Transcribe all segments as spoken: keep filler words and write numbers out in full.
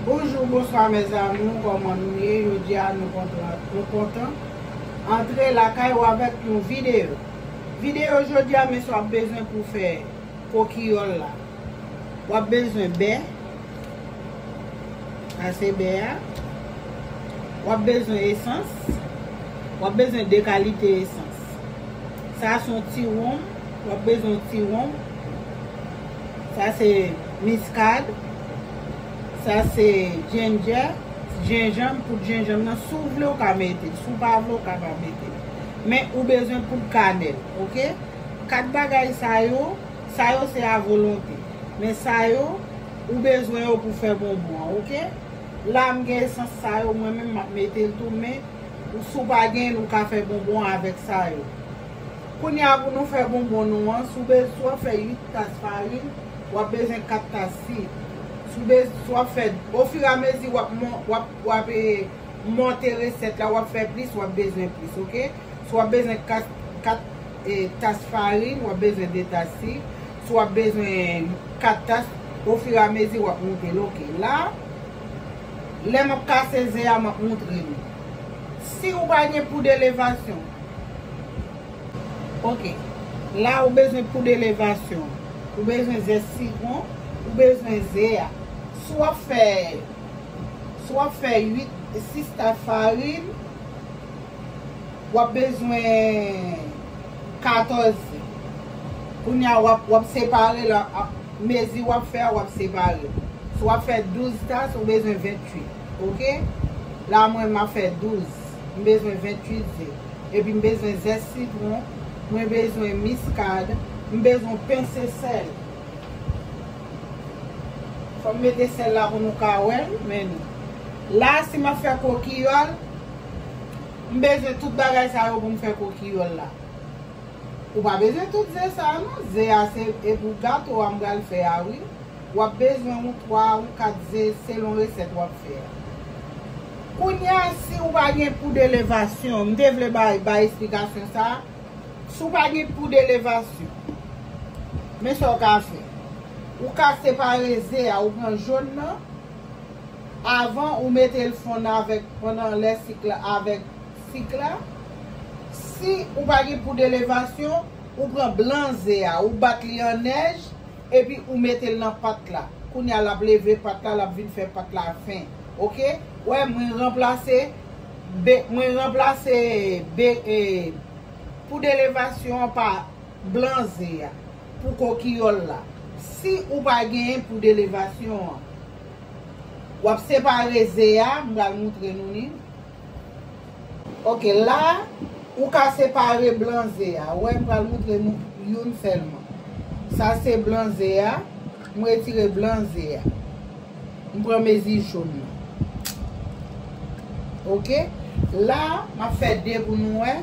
Bonjou, bonswa, mes amours, kòman nou ye? Jodi a, nou kontan, nou kontan antre lakay ou avèk yon videyo. Videyo jodi a, men sa w ap bezwen pou fè kokiyòl la. W ap bezwen bè, sa se bè a. W ap bezwen esans. W ap bezwen de kalite esans. Sa se yon ti wonm, w ap bezwen yon ti wonm. Sa se miskad. Sa se jenjè, jenjanm, poud jenjanm nan. Si w vle, w ka mete l. Si w pa vle, w ka pa mete l. Men ou bezwen poud kanèl, oke? Kat bagay sa yo, sa yo se a volonte. Men sa yo, ou bezwen yo pou fè bonbon an, oke? La, m gen esans sa yo, mwen menm, m ap mete l tou, men ou, si w pa gen l, ou ka fè bonbon avèk sa yo. Kounye a, pou nou fè bonbon nou an, si w be-, si w ap fè uit tas farin, w ap bezwen kat tas sik. Si w be-, si w ap fè, ofiramezi, w ap mon-, w ap, w ap, e, monte resèt la, w ap fè plis, w ap bezwen plis, oke? Si w ap bezwen kat, kat, e, tas farin, w ap bezwen de tas sik. Si w ap bezwen kat tas, ofiramezi, w ap moute l, oke? La, lè m ap kase ze a, m ap moutre nou. Si ou pa gen poud elevasyon, oke. La, ou bezwen poud elevasyon. Ou bezwen zès sitwon, ou bezwen ze a. Si w ap fè, si w ap fè uit, sis tas farin, w ap bezwen katòz ze. Kounye a, w ap, w ap separe l, a, a, mezi w ap fè a, w ap separe l. Si w ap fè douz tas, ou bezwen venntuit, oke? La, mwen, m ap fè douz. M bezwen venntuit ze. Epi m bezwen zès sitwon. Mwen bezwen miskad. M bezwen pense sèl. Fò m mete sèl la pou nou ka wè l, men nou. La, si m ap fè kokiyòl, m bezwen tout bagay sa yo pou m fè kokiyòl la. Ou pa bezwen tout ze sa a non. Ze a se e pou gato a m pral fè a, wi. W ap bezwen yon twa, yon kat ze selon resèt w ap fè a. Kounye a, si ou pa gen poud elevasyon, m te vle bay, bay esplikasyon sa a. Si w pa gen poud elevasyon, men sa w ka fè. Ou ka separe ze a, ou pran jòn nan, avan ou mete l fonn avèk, pandan lè sik la, avèk sik la. Si ou pa gen poud elevasyon, ou pran blan ze a, ou bat li an nèj, epi ou mete l nan pat la. Kounye a, l ap leve pat la, l ap vin fè pat la fen. Oke? Wè, mwen ranplase be-, mwen ranplase be-, e, poud elevasyon an pa blan ze a pou kokiyòl la. Si ou pa genyen poud elevasyon an, w ap separe ze a, m pral moutre nou li. Oke, la, ou ka separe blan ze a. Wè, m pral moutre nou youn sèlman. Sa se blan ze a. M retire blan ze a. M pran mezi jòn nan. Oke? La, m ap fè de pou nou wè.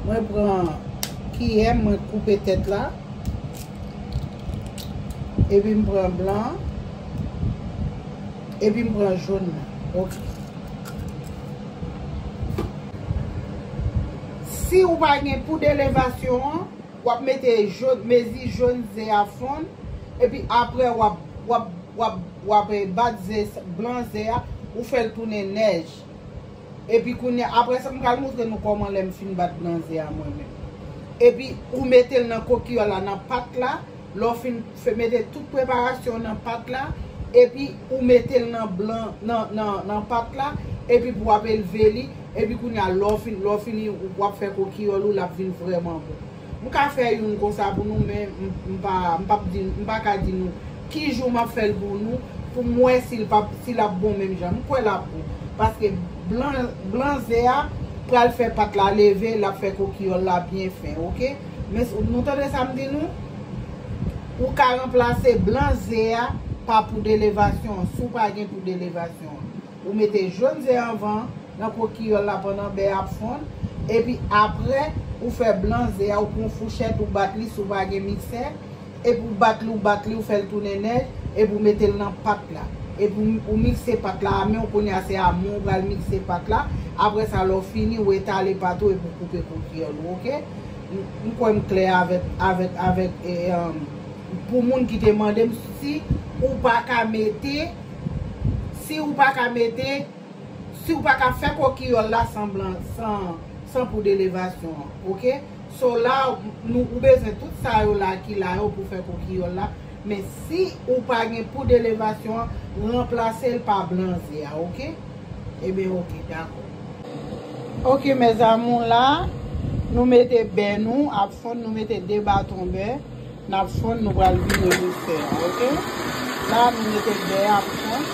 Mwen pran kiyè, mwen koupe tèt la. Epi m pran blan. Epi m pran jòn nan. Oke. Si ou pa gen poud elevasyon an, w ap mete jòn, mezi jòn ze a fonn, epi apre w ap, w ap, w ap, w ap, eh, bat ze, blan ze a, ou fè l tounen nèj. Epi kounye a, apre sa, m pral moutre nou kòman lè m fin bat blan ze a mwen menm. Epi ou mete l nan kokiyòl la, nan pat la, lè w fin fè, mete tout preparasyon nan pat la, epi ou mete l nan blan, nan, nan, nan pat la, epi pou w ap elve li, epi kounye a, lè w fin, lè w fini, w ap fè kokiyòl ou, l ap vin vrèman bon. M ka fè youn konsa pou nou, men m, m pa, m p ap di, m pa ka di nou ki jou m ap fè l pou nou, pou m wè si l p ap, si l ap bon menm jan. M kwè l ap bon. Paske blan, blan ze a pral fè pat la leve, l ap fè kokiyòl la byen fen, oke? Men s-, nou tande sa m di nou? Ou ka ranplase blan ze a pa poud elevasyon an, si w pa gen poud elevasyon an. Ou mete jòn ze anvan nan kokiyòl la pandan bè a ap fonn. Epi apre, ou fè blan ze a, ou pran fouchèt, ou bat li si w pa gen miksè. Epi ou bat li, ou bat li, ou fè l tounen nèj, epi ou mete l nan pat la. Epi ou, ou mikse pat la a men w, kounye a se a men w pral mikse pat la. Apre sa, lè w fini, ou etale pat ou epi ou koupe kokiyòl ou, oke? M, m kwè m klè avèk, avèk, avèk, e, um, pou moun ki te mande m si ou pa ka mete Si ou pa ka mete, si ou pa ka fè kokiyòl la san blan, san, san poud elevasyon an, oke? So la, nou, ou bezwen tout sa yo la ki la yo pou fè kokiyòl la. Men si ou pa gen poud elevasyon an, ranplase l pa blan ze a, oke? Ebyen, oke, dakò. Oke, mes amours, la, nou mete bè nou ap fonn, nou mete de baton bè. N ap fonn, nou pral vire mikse a, oke? La, nou mete bè a ap fonn.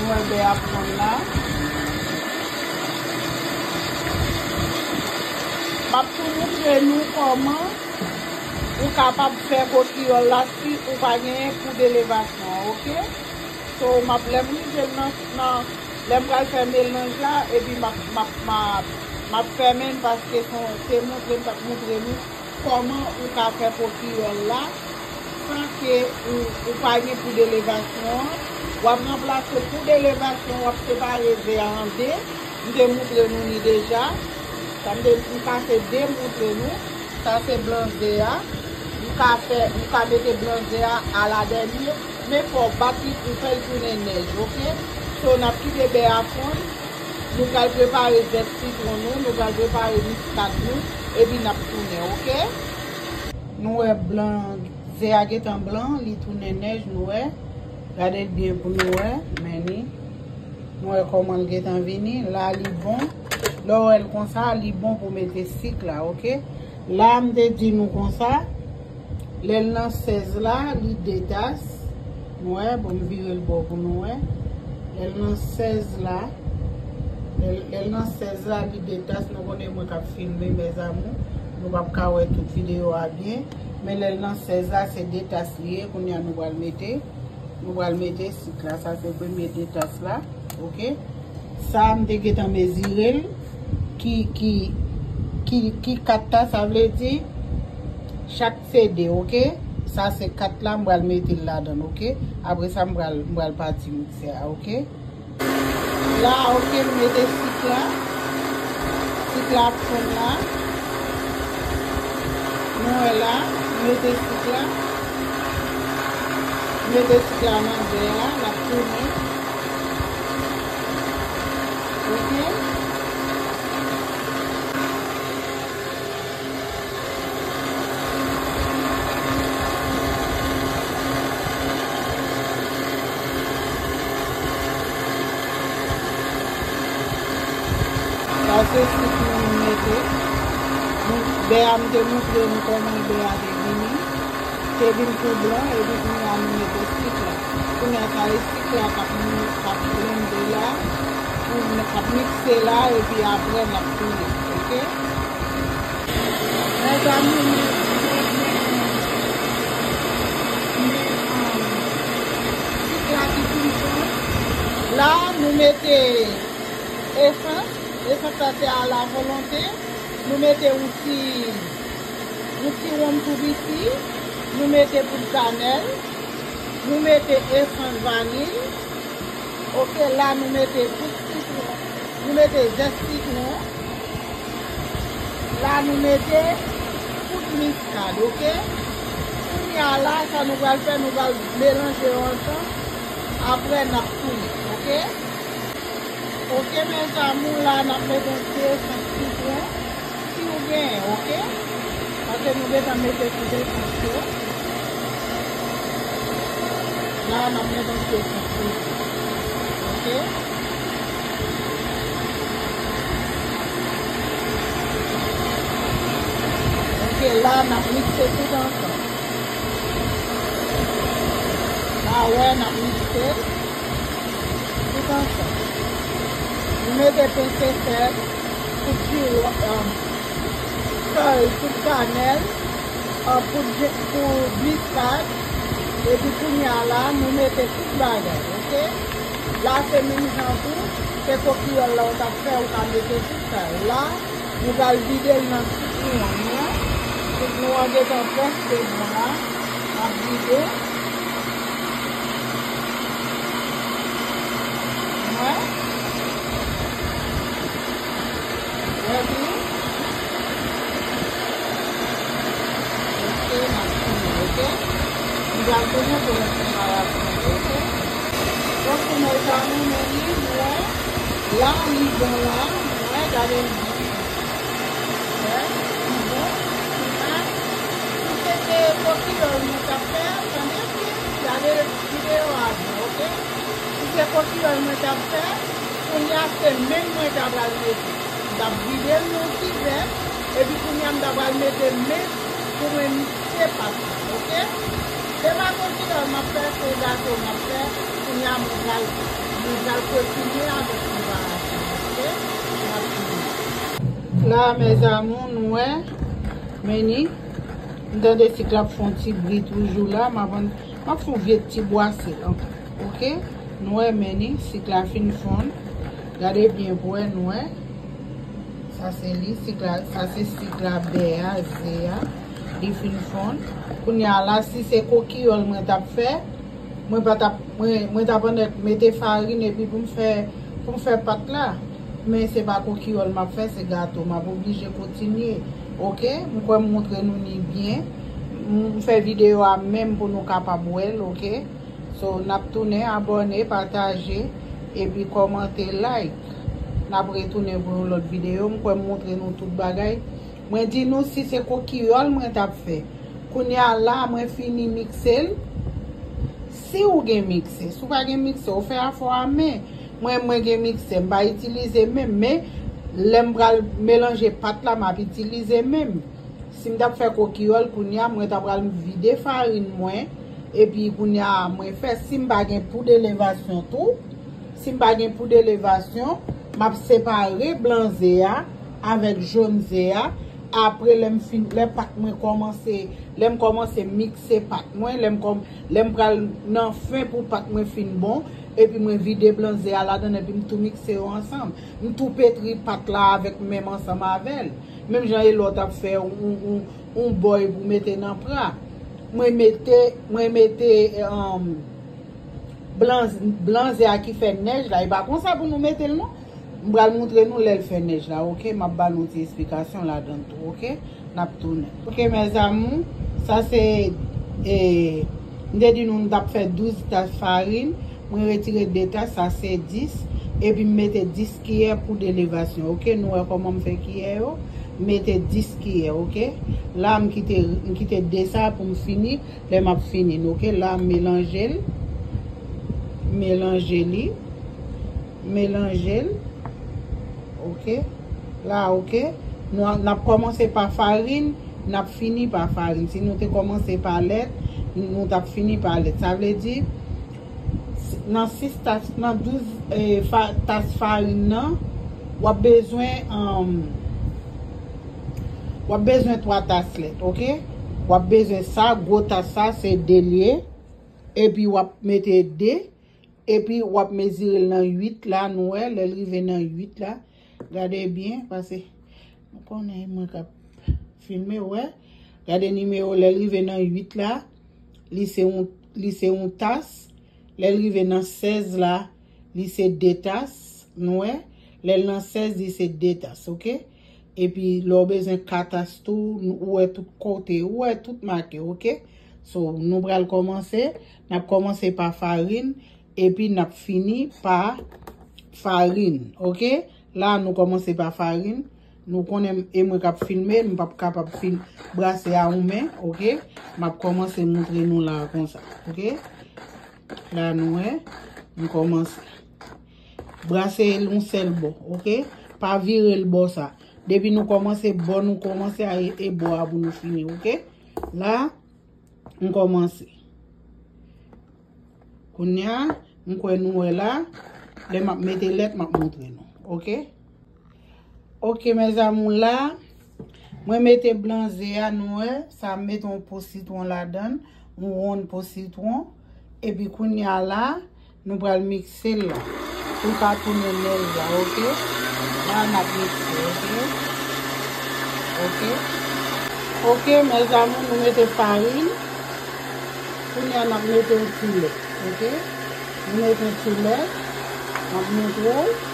Nou wè bè a ap fonn la. M ap tou moutre nou kòman ou kapab fè kokiyòl la si ou pa genyen poud elevasyon an, oke? So, m ap, lè m rive nan, nan, lè m pral fè melanj la, epi m ap, m ap, m ap, m ap fèmen l paske se yon, se montre m t ap montre nou kòman ou ka fè kokiyòl la san ke ou, ou pa gen poud elevasyon an. W ap ranplase poud elevasyon, w ap separe ze a an de. M te montre nou li deja. Sa m te, m pase demontre nou. Sa se blan ze a. M ka fè, m ka mete blan ze a aladènye. Men fò w bat li pou fè l tounen nèj, oke? So, n ap kite bè a fonn. Nou pral prepare zèb sitwon nou, nou pral prepare miskad nou, epi n ap tounen, oke? Nou wè blan, ze a gentan blan, li tounen nèj, nou wè. Gade l byen pou nou wè, men li. Nou wè kòman l gentan vini. La, li bon. Lè w wè l konsa, li bon pou mete sik la, oke? La, m te di nou konsa, lè l nan sèz la, li de tas. Nou wè, bon, m vire l bò pou nou wè. Lè l nan sèz la, lè l, lè l nan sèz la, li de tas. Nou konnen mwen k ap filme, mes amours. Nou p ap ka wè tout videyo a byen. Men lè l nan sèz la, se de tas li ye. Kounye a, nou pral mete. Nou pral mete sik la. Sa se premye de tas la. Oke? Sa, m te gentan mezire l. Ki, ki, ki, ki kat la, sa vle di chak se de, oke? Sa se kat la, m pral mete l ladan l, oke? Apre sa, m pral, m pral pati mikse a, oke? La, oke, m mete sik la. Sik la ap fonn la. Nou wè la, m mete sik la. M mete sik la nan bè a, l ap tounen. Oke? Sa se sik nou, nou mete. Nou, bè a, m te montre nou kòman bè a te vini. Te vin tou blan, epi kounye a nou mete sik la. Kounye a sa e sik la k ap, k ap blende la, pou n ap mikse la, epi apre n ap tounen, oke? Mezanmi, men, men, men, men, men, sik la ki fin fon. La, nou mete esans. Esans la se a la volonte. Nou mete yon ti, yon ti wonm tou piti. Nou mete poud kanèl. Nou mete esans vaniy. Oke, la nou mete poud sitwon. Nou mete zès sitwon. La nou mete poud miskad, oke? Kounye a la, sa nou pral fè, nou pral melanje yo ansanm. Apre, n ap tounen, oke? Oke, mes amours, la n ap mete yon ti esans sitwon, si w genyen, oke? Paske nou gentan mete tout esans yo. La, n ap mete yon ti esans sitwon, oke? Oke, la, n ap mikse tout ansanm. La, wè, n ap mikse. Tout ansanm. Nou mete penche sèl, poud jiwo, um, sèl, poud kanèl, um, poud je-, poud miskad, epi kounye a la, nou mete tout bagay, oke? La, se menm jan tou, se kokiyòl la ou t ap fè, ou ka mete tout sa. La, nou pral vide l nan sitwon an, nou wè. Sitwon an gentan prèske bon la. N ap vide. Wè. Wè byen. Oke, n ap tounen, oke? M pral tounen pou nou konpare avèk nou, oke? Mezanmi, men li bon. La, li bon la. Mwen, gade li bon. Wè, li bon. La, si se te kokiyòl mwen t ap fè, tande byen, gade videyo a byen, oke? Si se kokiyòl mwen t ap fè, kounye a se menm mwen ta pral mete. M t ap vide l nan yon kivèt, epi kounye a m ta pral mete men pou mwen mikse pat la, oke? Se pa kokiyòl m ap fè, se gato m ap fè. Kounye a mwen pral, mwen pral kontinye avèk preparasyon, oke? N ap fini. La, mes amours, nou wè, men ni, m tande sik la ap fè yon ti bri toujou la, m ap, m ap fè yon vye ti bwase ankò, oke? Nou wè, men ni, sik la fin fonn. Gade byen pou wè, nou wè. Sa se li, sik la, sa se sik la, bè a, ze a. Li fin fonn. Kounye a la, si se kokiyòl mwen t ap fè, mwen pa t ap, mwen, mwen t ap annik mete farin epi pou m fè, pou m fè pat la. Men se pa kokiyòl m ap fè, se gato. M ap oblije kontinye. Oke? M kwè m montre nou ni byen. M fè videyo a menm pou nou kapab wè l, oke? So, n ap tounen, abòne, pataje, epi kòmante, like. N ap retounen pou yon lòt videyo. M kwè m montre nou tout bagay. Mwen di nou si se kokiyòl mwen t ap fè. Kounye a la, mwen fini mikse l. Si w gen mikse, si w pa gen mikse, w fè afè w a men. Mwen, mwen gen mikse, m pa itilize men m, men lè m pral melanje pat la, m ap itilize men m. Si m t ap fè kokiyòl, kounye a, mwen ta pral vide farin mwen, epi kounye a, mwen fè, si m pa gen poud elevasyon tou, si m pa gen poud elevasyon, m ap separe blan ze a avèk jòn ze a. Apre, lè m fin, lè pat mwen kòmanse, lè m kòmanse mikse pat mwen, lè m kòm-, lè m pral nan fen pou pat mwen fin bon, epi mwen vide blan ze a ladan l, epi m tou mikse yo ansanm. M tou petri pat la avèk men m ansanm avè l. Menm jan e lè w t ap fè yon, yon, yon bòy pou mete nan pra. Mwen mete, mwen mete, um, blan, blan ze a ki fè nèj la. E pa konsa pou nou mete l non. M pral montre nou lè l fè nèj la, oke? M ap ba nou ti esplikasyon ladan l tou, oke? N ap tounen. Oke, mes amours, sa se, e, m te di nou m t ap fè douz tas farin. Mwen retire de tas, sa se dis. Epi m mete dis kiyè poud elevasyon, oke? Nou wè kòman m fè kiyè yo? M mete dis kiyè, oke? La, m kite, m kite de sa pou m fini. Lè m ap fini, oke? La, m melanje l. Melanje li. Melanje l. Oke? La, oke? Nou, n ap kòmanse pa farin, n ap fini pa farin. Si nou te kòmanse pa lèt, nou t ap fini pa lèt. Sa vle di, nan sis tas, nan douz, eh, fa-, tas farin nan, w ap bezwen, um, w ap bezwen twa tas lèt, oke? W ap bezwen sa, gwo tas sa, se de l ye. Epi w ap mete de, epi w ap mezire l nan uit la, nou wè, lè l rive nan uit la, gade byen, paske nou konnen mwen k ap filme, wè. Gade nimewo, lè l rive nan uit la, li se yon, li se yon tas. Lè l rive nan sèz la, li se de tas, nou wè. Lè l nan sèz, li se de tas, oke? Epi, lè w bezwen kat tas tou, nou, ou wè tout kote, ou wè tout make, oke? So, nou pral kòmanse, n ap kòmanse pa farin, epi n ap fini pa farin, oke? La, nou kòmanse pa farin, nou konnen e mwen k ap filme, m p ap kapab fil-, brase a yon men, oke? M ap kòmanse montre nou la konsa, oke? La, nou wè, m kòmanse. Brase l yon sèl bò, oke? Pa vire l bò sa. Depi nou kòmanse bò, nou kòmanse a e, e bò a pou nou fini, oke? La, m kòmanse. Kounye a, m kwè nou wè la, lè m ap mete lèt, m ap montre nou, oke? Oke, mes amours, la, mwen mete blan ze a, nou wè, sa m mete yon po sitwon ladan l, yon wonn po sitwon. Epi kounye a la, nou pral mikse l la. Pou l pa tounen nèj la, oke? La, n ap mikse, oke? Oke? Oke, mes amours, nou mete farin. Kounye a, n ap mete yon ti lèt, oke? Nou mete yon ti lèt, m ap montre w.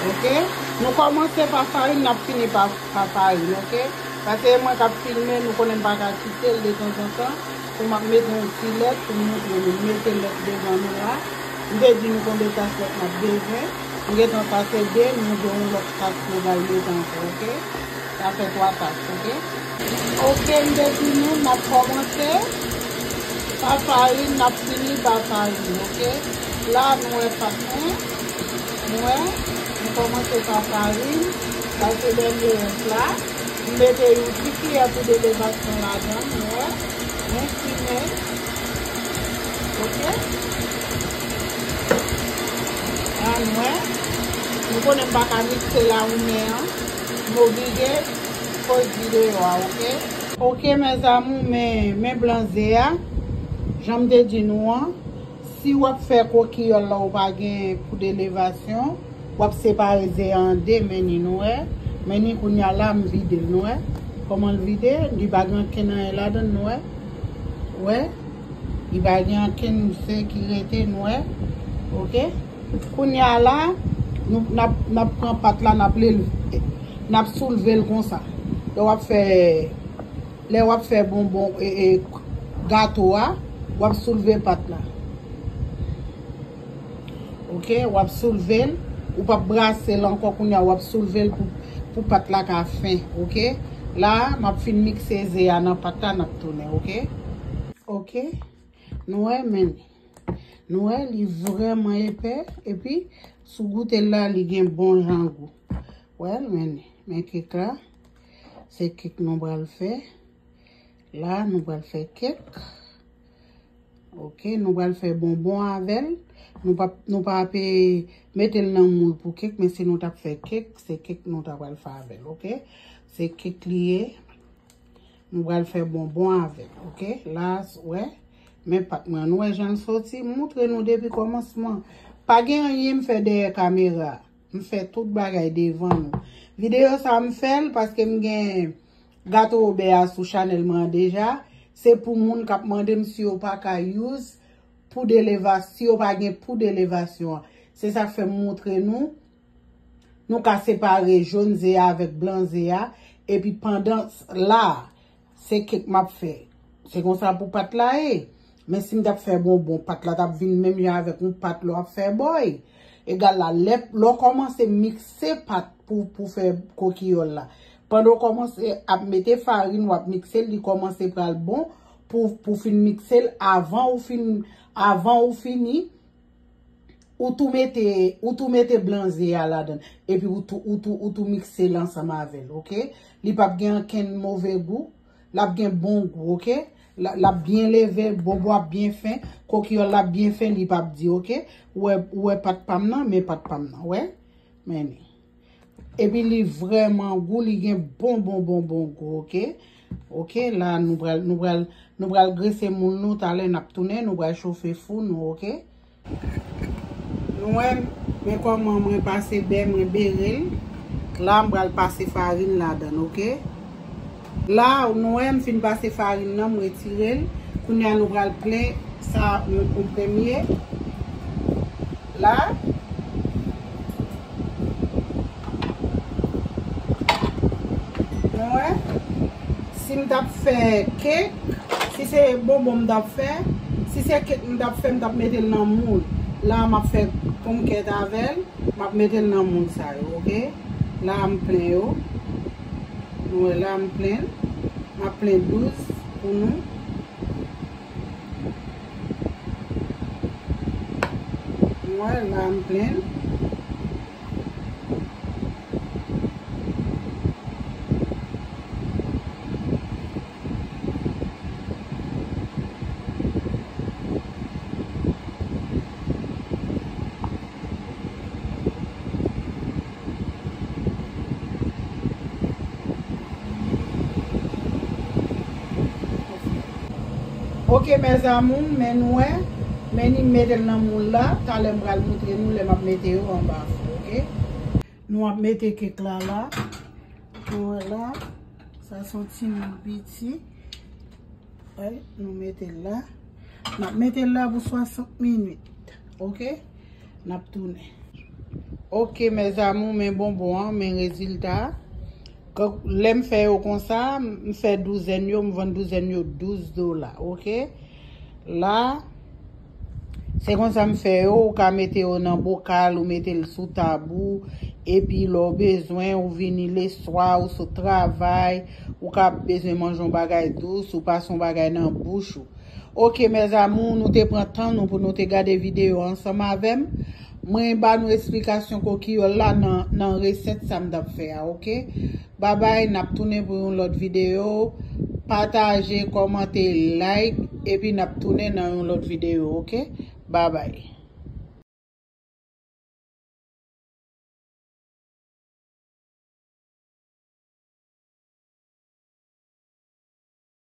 Oke? Nou kòmanse pa farin, n ap fini pa, pa farin, oke? Paske mwen k ap filme, nou konnen m pa ka kite l detanzantan pou m ap mete yon ti lèt pou m moutre nou. M mete lèt devan nou la. M te di nou konbyen tas lèt n ap bezwen. M gentan kase de, nou gen yon lòt tas nou pral mete ankò, oke? Sa fè twa tas, oke? Oke, m te di nou, n ap kòmanse pa farin, n ap fini pa farin, oke? La, nou wè pat mwen, nou wè, nou kòmanse pa farin, sa se dènye rès la. M mete yon ti kiyè poud elevasyon ladan l, nou wè, yon ti men, oke? An mwen, nou konnen m pa ka mikse la ou men an, m oblije poz videyo a, oke? Oke, mes amours, men, men blan ze a, jan m te di nou an, si w ap fè kokiyòl la ou pa gen poud elevasyon, w ap separe ze a an de, men ni nou wè, men ni kounye a la m vide l, nou wè, kòman l vide, li pa gen ankenn anyen ladan l, nou wè, wè, li pa gen ankenn se ki rete, nou wè, oke? Kounye a la, nou, n ap, n ap pran pat la, n ap leve, n ap soulve l konsa. Lè w ap fè, lè w ap fè bonbon, e, e, gato a, w ap soulve pat la. Oke, w ap soulve l, ou p ap brase l ankò kounye a, w ap soulve l pou, pou pat la ka fen, oke? La, m ap fin mikse ze a nan pat la, n ap tounen, oke? Oke, nou wè, men. Nou wè, li vrèman epè, epi, si w goute l la, li gen bon jan gou. Wè, men, men kèk la, se kèk nou pral fè. La, nou pral fè kèk. Oke, nou pral fè bonbon avè l. Nou pa, nou pa pe mete l nan moul pou kèk, men si nou t ap fè kèk, se kèk nou ta pral fè avè l, oke? Se kèk li ye. Nou pral fè bonbon avè l, oke? La, wè, men pat mwen, nou wè jan l soti, m moutre nou depi kòmansman. Pa gen anyen m fè dèyè kamera. M fè tout bagay devan nou. Videyo sa a m fè l paske m gen gato obè a sou chanèl mwen an deja. Se pou moun k ap mande m si yo pa ka use poud elevas-, si yo pa gen poud elevasyon an. Se sa k fè m moutre nou. Nou ka separe jòn ze a avèk blan ze a. Epi pandan s-, la, se kèk m ap fè. Se konsa pou pat la ye. Men si m t ap fè bonbon, pat la t ap vin menm jan avèk yon pat lè w ap fè bòy. Egal la, lè, lè w kòmanse mikse pat pou, pou fè kokiyòl la. Pandan w kòmanse ap mete farin, w ap mikse l, li kòmanse pral bon pou, pou fin mikse l avan ou fin, avan ou fini, ou tou mete, ou tou mete blan ze a ladan l. Epi ou tou, ou tou, ou tou mikse l ansanm avè l, oke? Li p ap gen ankenn move gou. L ap gen bon gou, oke? L, l ap byen leve, bonbon ap byen fen, kokiyòl la ap byen fen, li p ap di, oke? Ou wè, ou wè pat pa m nan, men pat pa m nan, wè? Men li. Epi li vrèman gou, li gen bon, bon, bon, bon gou, oke? Oke, la nou pral, nou pral, nou pral grese moul nou, talè n ap tounen, nou pral chofe fou nou, oke? Nou wè, men kòman mwen pase bè, mwen bere l. La, m pral pase farin ladan l, oke? La, nou wè, m fin pase farin nan, m retire l. Kounye a, nou pral plen sa, yon, yon premye. La. Nou wè, si m t ap fè kèk, si se bonbon m t ap fè, si se kèk m t ap fè, m t ap mete l nan moul. La, m ap fè ponkèt avè l, m ap mete l nan moul sa yo, oke? La, m plen yo. Nou wè, la, m plen l. M ap plen douz pou nou. Mwen la m plen. Ok, mes amours, men nou wè, men ni m mete l nan moul la, talè m pral moutre nou lè m ap mete yo anba fou, ok? Nou ap mete kèk la la. Nou wè la, sa se yon ti moul piti. Wè, nou mete l la. N ap mete l la pou swasant minit. Ok? N ap tounen. Ok, mes amours, men bonbon an, men rezilta. Lè m fè yo konsa, m fè douzèn yo, m vann douzèn yo douz dola, oke? La, se konsa m fè yo, ou ka mete yo nan bokal, ou mete l sou tab ou, epi lè w bezwen, ou vini leswa, ou sot travay, ou ka bezwen manje yon bagay dous, ou pase yon bagay nan bouch ou. Oke, mes amours, nou te pran tan nou pou nou te gade videyo ansanm avè m. Mwen ba nou esplikasyon kokiyòl la nan, nan resèt sa m t ap fè a, oke? Babay, n ap tounen pou yon lòt videyo. Pataje, kòmante, like, epi n ap tounen nan yon lòt videyo, oke? Babay.